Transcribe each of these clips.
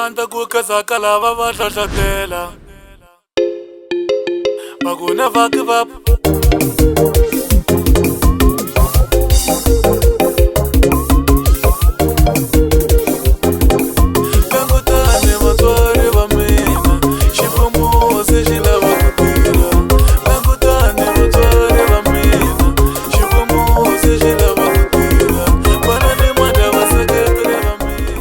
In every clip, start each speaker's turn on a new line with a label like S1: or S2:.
S1: rhandza ku khaza ka lava va hlohlotela va ku never give up. Langutani vatswari va mina, ximfumo se xi lava ku tirha. Langutani vatswari va mina, ximfumo se xi lava ku tirha. Vana ni mandla vaseketeri va mina.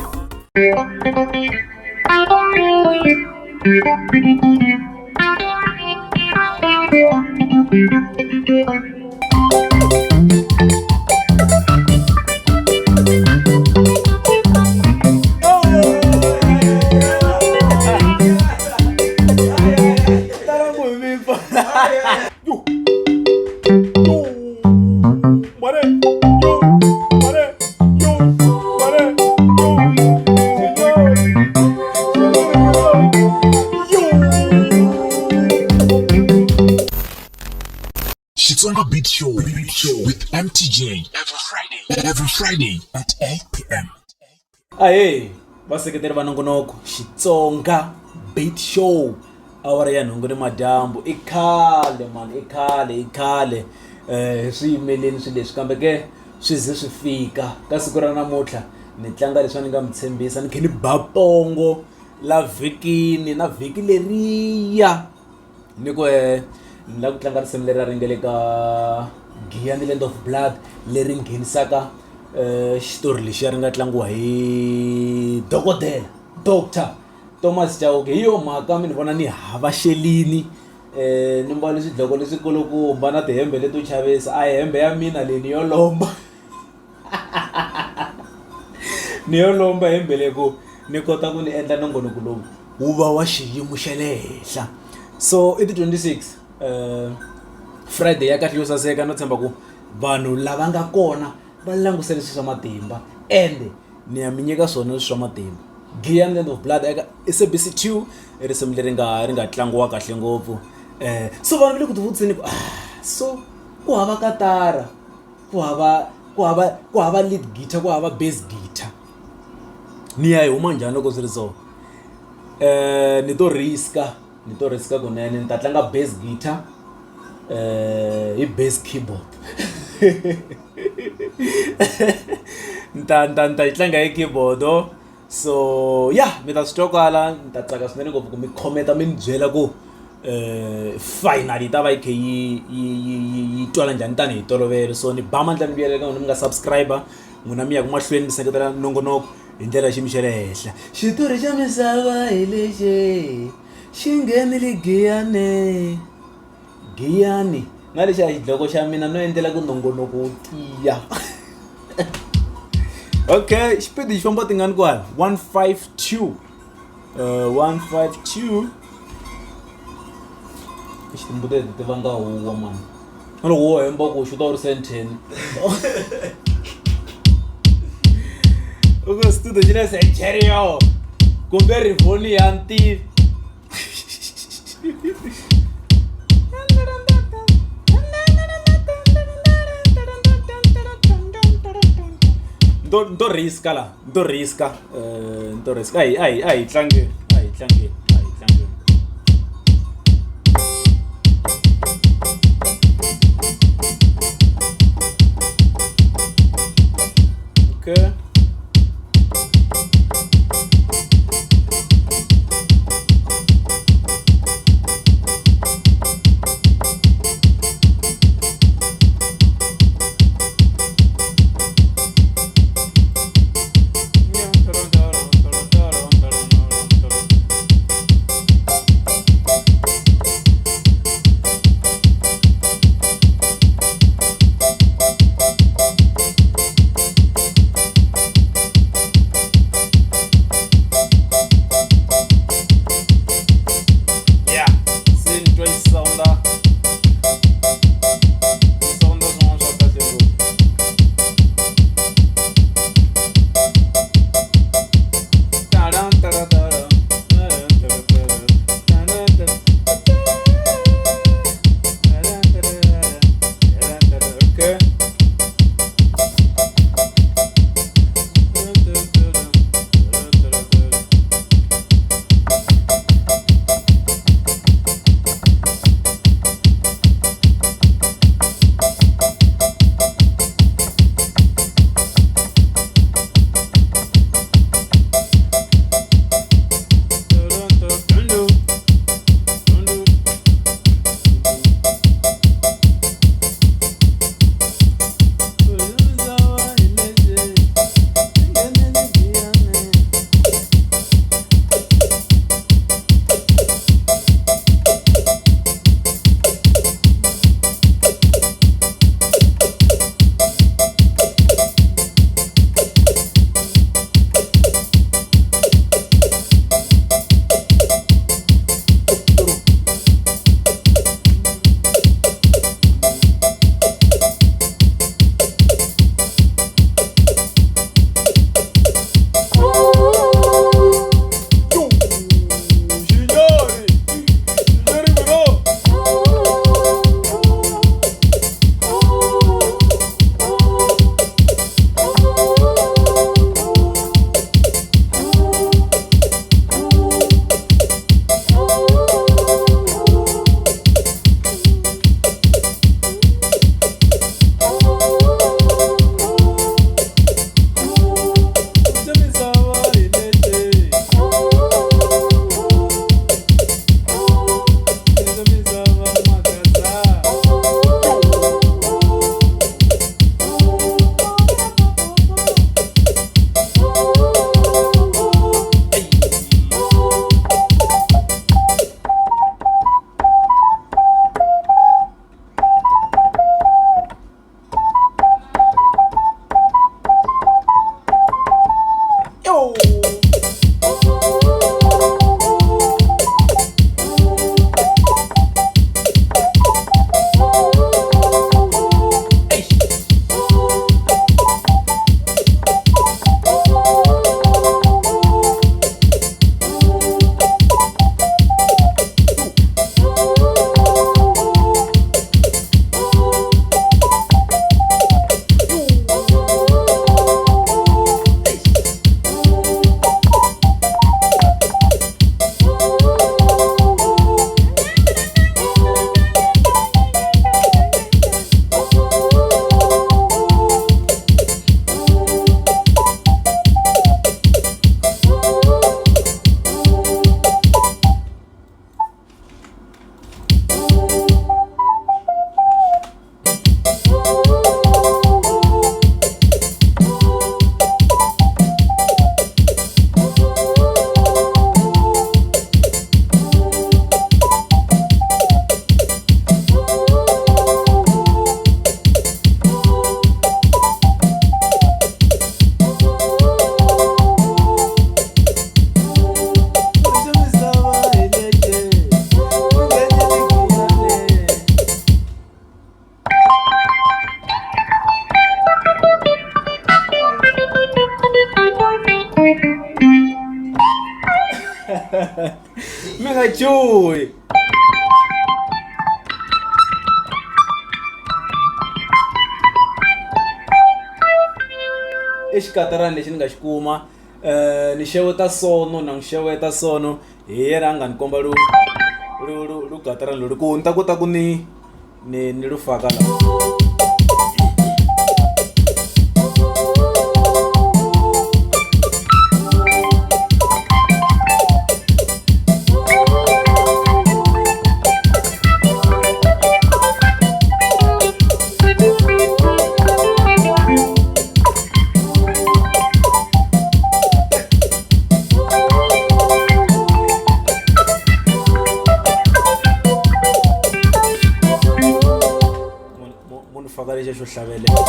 S2: Xitsonga Beat Show with MTJ every Friday at 8 p.m.
S3: Ahee vaseketeri va nongonoko Xitsonga Beat Show awara ya nhungu ni madyambu i khale mani i khale i khale um swi yimeleni swilo leswi kambe ke swi ze swi fika ka siku ra namuntlha ni tlanga leswi a ni nga mi tshembisa ni khe ni ba pongo la vhikini na vhiki leriya ni ku ni lava ku tlanga risimu leri a ri nga le ka Giyani Land of Blood leri nghenisaka xitori lexiya ri nga tlangiwa hi dokodela doctor Thomas Chauke hi yo mhaka mi ni vona ni havaxelini ni mbale swidloko leswi kulukumba na tihembe leto chavisa a hi hembe ya mina leyi ni yo lomba ni yo lomba hembe leyi ku ni kota ku ni endla nongonoko lowu wu va wa xiyimo xa le henhla so i ti 26 Friday ya kahle yo saseka no tshemba ku vanhu lava nga kona va langusele swilo swa matimba ende ni ya mi nyika swona leswi swa matimba Giyani Land of Blood eka S_A_B_C 2 i risimu leri nga ri nga tlangiwa kahle ngopfu so vanhu va le ku ti vutiseni ku so ku hava katara ku hava ku hava ku hava lead guitar ku hava bass guitar ni ya yi huma njhani loko swi ri so ni to risk-a ni to risk-a kunene ni ta tlanga bass guitar hi bass keyboard ni ta ni ta ni ta yi tlanga hi keyboard-o so ya mi ta swi twa kwala ni ta tsaka swinene ngopfu ku mi khomenta mi ni byela ku finally yi ta va yi kha yi yi yi yi yi twala njhani tanihi ntolovelo so ni ba mandla ni vuyela eka n'wina mi nga subscribe n'wina mi ya ku mahlweni mi seketela nongonoko hi ndlela ya xiyimo xa le henhla xitori xa misava hi lexi xi nghenile giyani giyani na lexiya xidloko xa mina no endlela ku nongonoko wu tiya okay xipidi xi famba tingani kwala 152 152 timbuti leti ti vanga huwa mani na loko wo hemba ku xuta u ri senteni u ku studio xi le centurion kumbe rivoni ya ntivi nto risk la nto risk nto risk a hi a hi a hi tlangeni a hi tlangeni a hi tlangeni okay. Mi nga chuhi. I xikatarani lexi ni nga xi kuma ni xeweta sono na n'wi xeweta sono hi yena a nga ni komba lu lu lu lugatarani lolu ku ni ta kota ku ni ni ni lu faka la. Munhu faka lexiya xo hlavelela.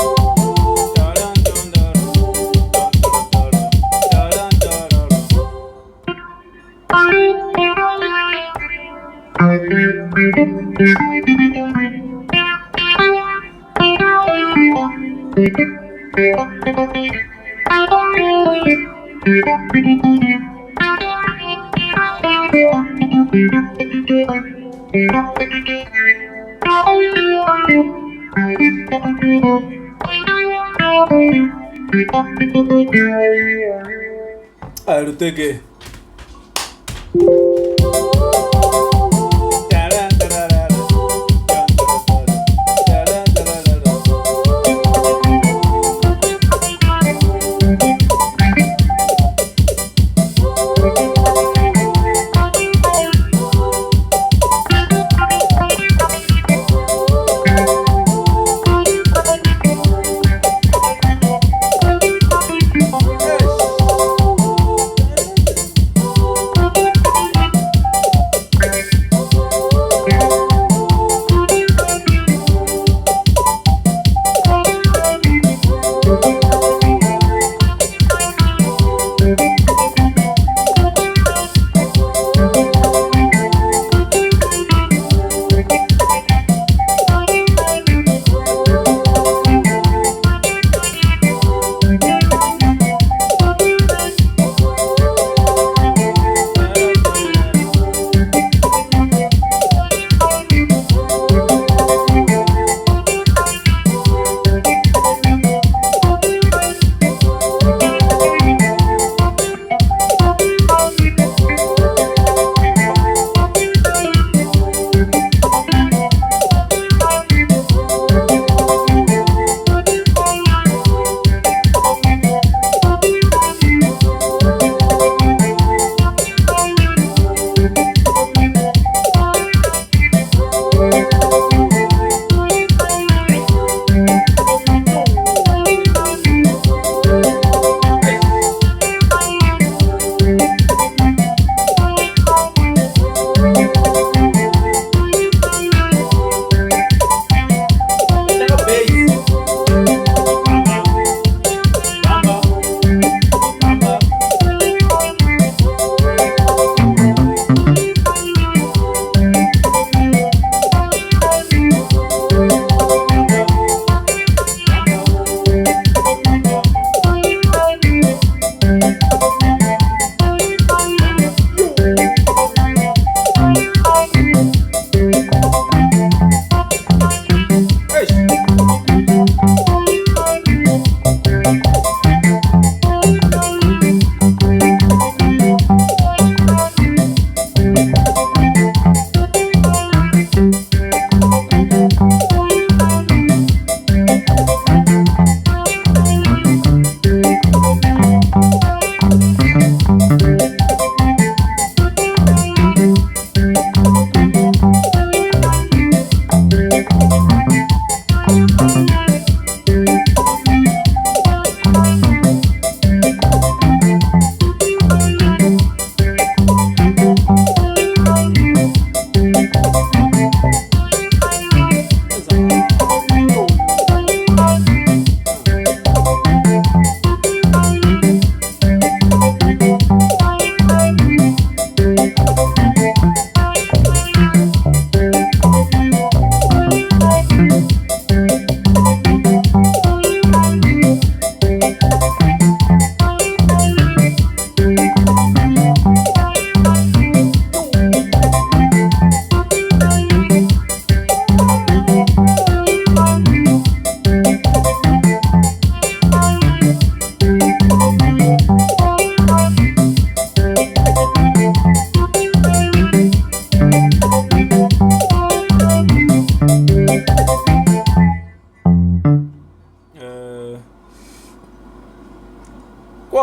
S3: A hi lu tekeni.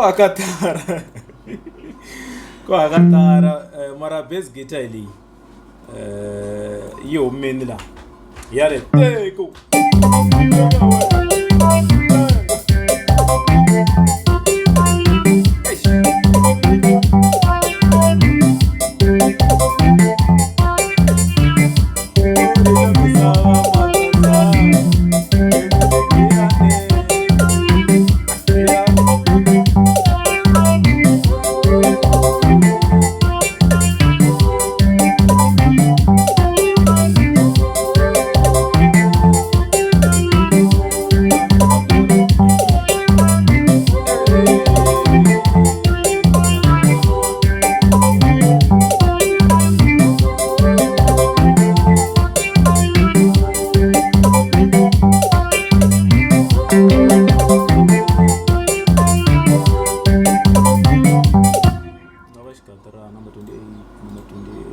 S3: hakatara ku hakatara mara bass guitar hi leyi yi humini laha ya ri teko. Number 28, number 28.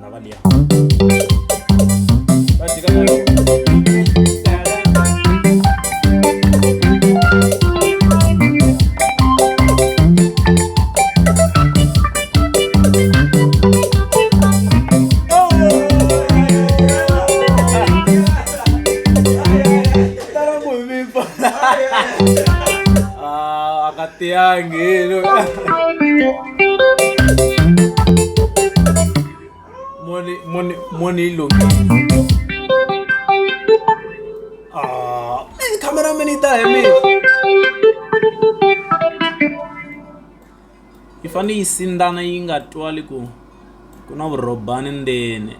S3: Na liya va jika na yona. Ah, a nga tiyangi moni moni moni yi lunghile. Ah, cameraman yi ta hi mina. Yi fanele yi sindzana yi nga twali ku ku na vurhobani ndzeni.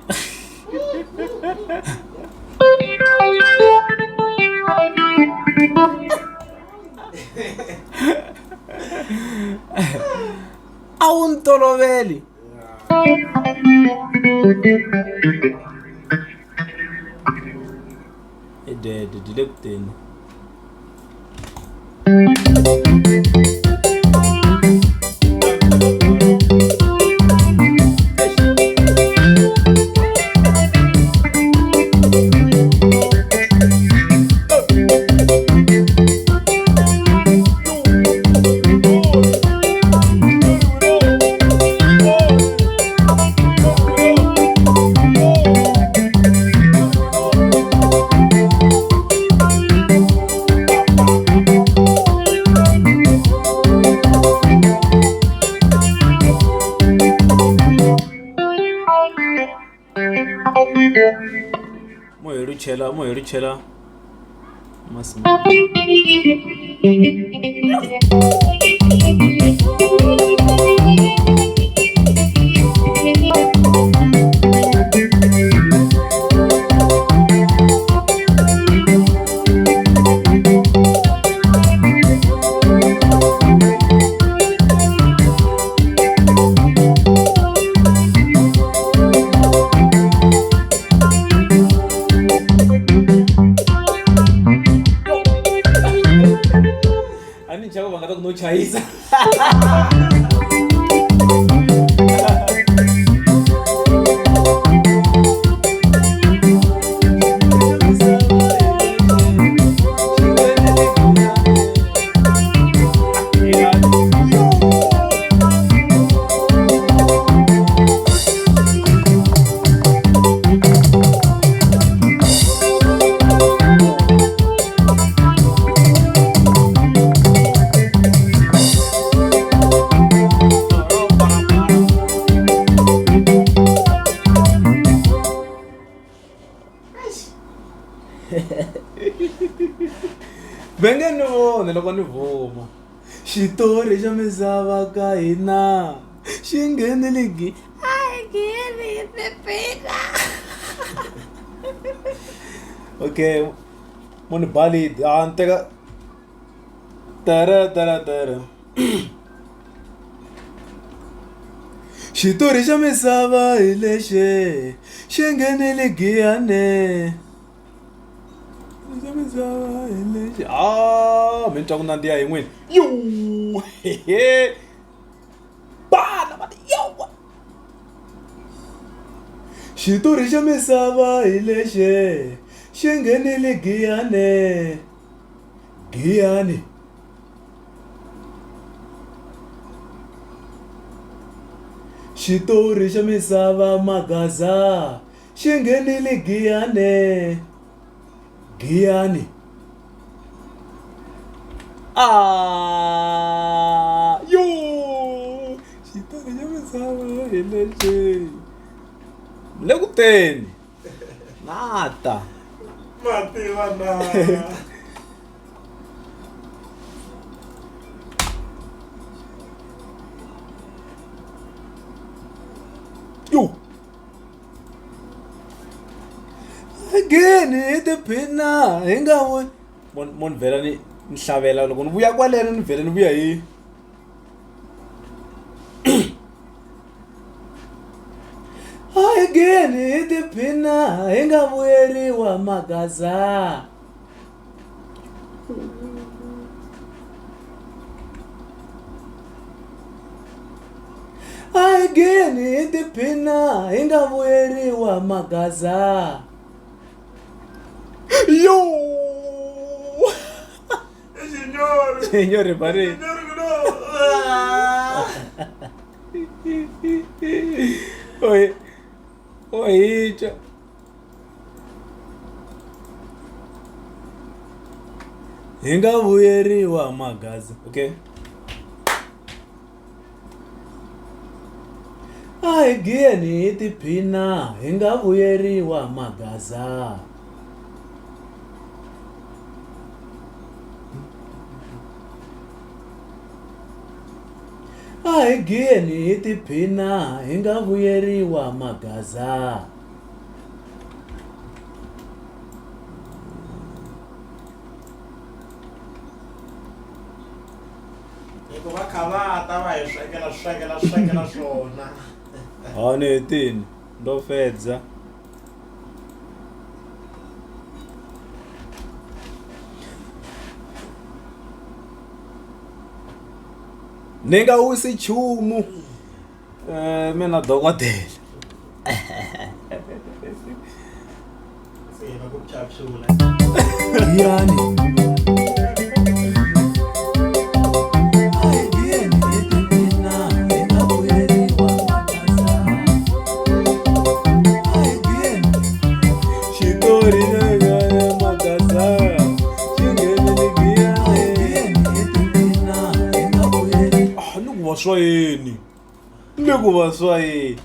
S3: A wu ni toloveli. I dead dyi le ku teni. Mo hi luchela mo hi luchela masi. A ni chava va nga ta ku no chayisa. Va nge ni voni loko ni vuma. Xitori xa misava ka hina xi nghenile gi okay mo ni ba lead a ni teka tere tere tere xitori xa misava hi lexe xi nghenile giyane xa misava hi lexe a mi ni twa ku nandziha hi n'wini yo hehe bana mani yowa xitori xa misava hi lexe xi nghenile giyane giyani xitori xa misava magaza xi nghenile giyane giyani a yo xitori xa misava hi lexe le ku teni nata
S4: Mativa na.
S3: Yo. Again hi tiphina hi nga wu mo ni vhela ni ni hlavela loko ni vuya kwaleno ni vhele ni vuya hi again hi tiphina hi nga vuyeriwa magaza again hi tiphina hi nga vuyeriwa magaza yo
S4: Signor.
S3: Signore pare
S4: Signor no.
S3: Oi oi twa hi nga vuyeriwa magaza okay a hi giyeni hi tiphina hi nga vuyeriwa magaza a hi giyeni hi tiphina hi nga vuyeriwa magaza
S4: Hi ku va kha va ta va hi swekela swekela swekela swona.
S3: Ha ni hetini ndo fhedza ni nga wisi nchumu mina dokodela
S4: Se hi va ku pyapyula.
S3: Yani. Xitori xa magaza xi nghenele giyani. Ah, ni ku va swa yini ni ku va swa yini.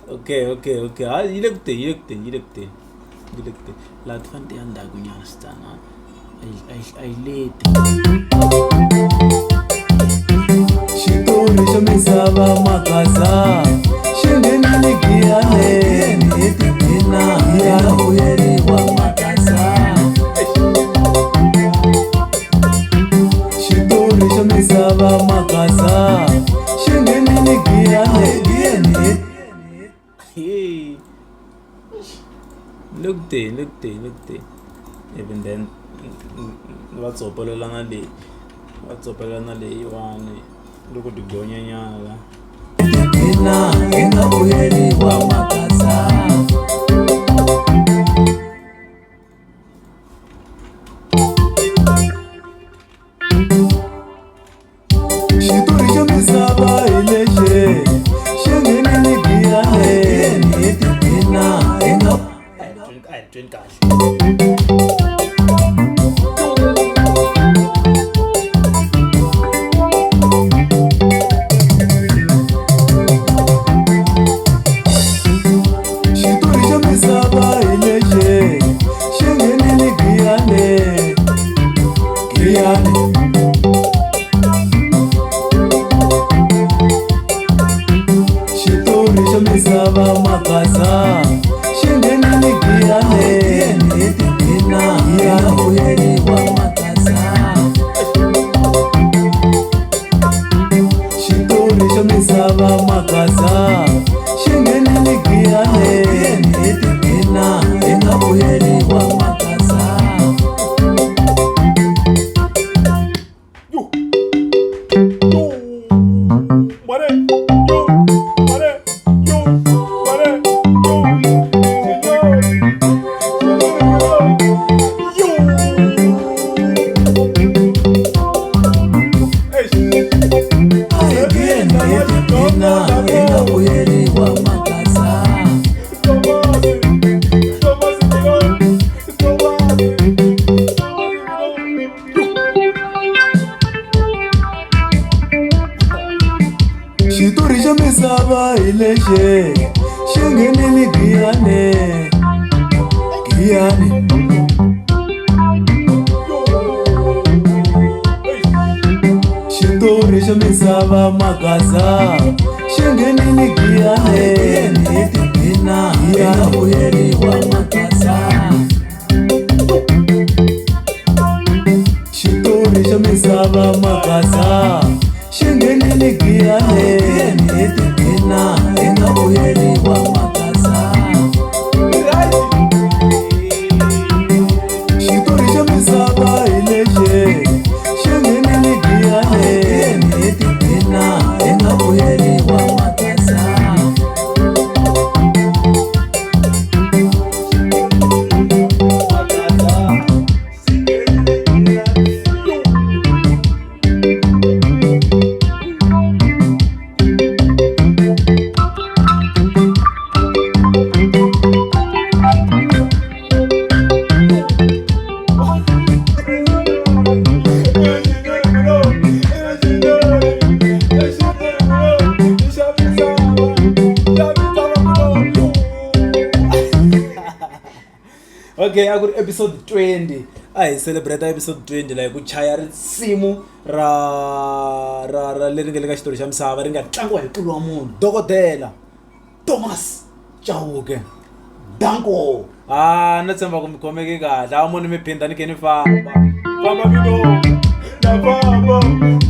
S3: Okay, okay, okay. Hayi, yi le ku teni, yi le ku teni, yi le ku teni, yi le ku teni. Laha ti fanele ti ya ndzhaku nyana switsanana, a yi leti. Xitori xa misava magaza xi nghenile giyani hi tiphina hi ya vuyeriwa magaza. Xitori xa misava magaza xi nghenile giyani giyani. Le ku teni, le ku teni, le ku teni. Even then va tsopela na leyi, va tsopela na leyiwani loko ti gonya nyana la. Hina hi nga vuyeriwa magaza. Xitori xa misava hi lexi xi nghenile giyani hi tiphina hi nga. A hi tweni kahle. Xitori xa misava hi lexi xi nghenile giyani giyani. Xitori xa misava magaza xi nghenile giyani hi tiphina hi ya vuyeriwa magaza. Xitori xa misava magaza xi nghenile giyani hi tiphina hi nga vuyeriwa magaza. Giyani hi tiphina hi nga vuyeriwa magaza. Xitori xa misava hi lexi xi nghenile giyani giyani. Xitori xa misava magaza xi nghenile giyani hi tiphina hi ya vuyeriwa magaza. Xitori xa misava magaza xi nghenile giyani hi tiphina hi nga vuyeriwa magaza. Xitori xa misava hi lexi xi nghenile giyani hi tiphina hi nga vuyeriwa magaza. Okay, a ku ri episode 20, a hi celebrate episode 20 la hi ku chaya risimu ra ra ra leri nga le ka xitori xa misava ri nga tlangiwa hi nkulu wa munhu dokodela Thomas Chauke. Danko. Ah, na tshemba ku mi khomeke kahle. A moni mi phinda ni khe ni famba. Famba vino. Na famba.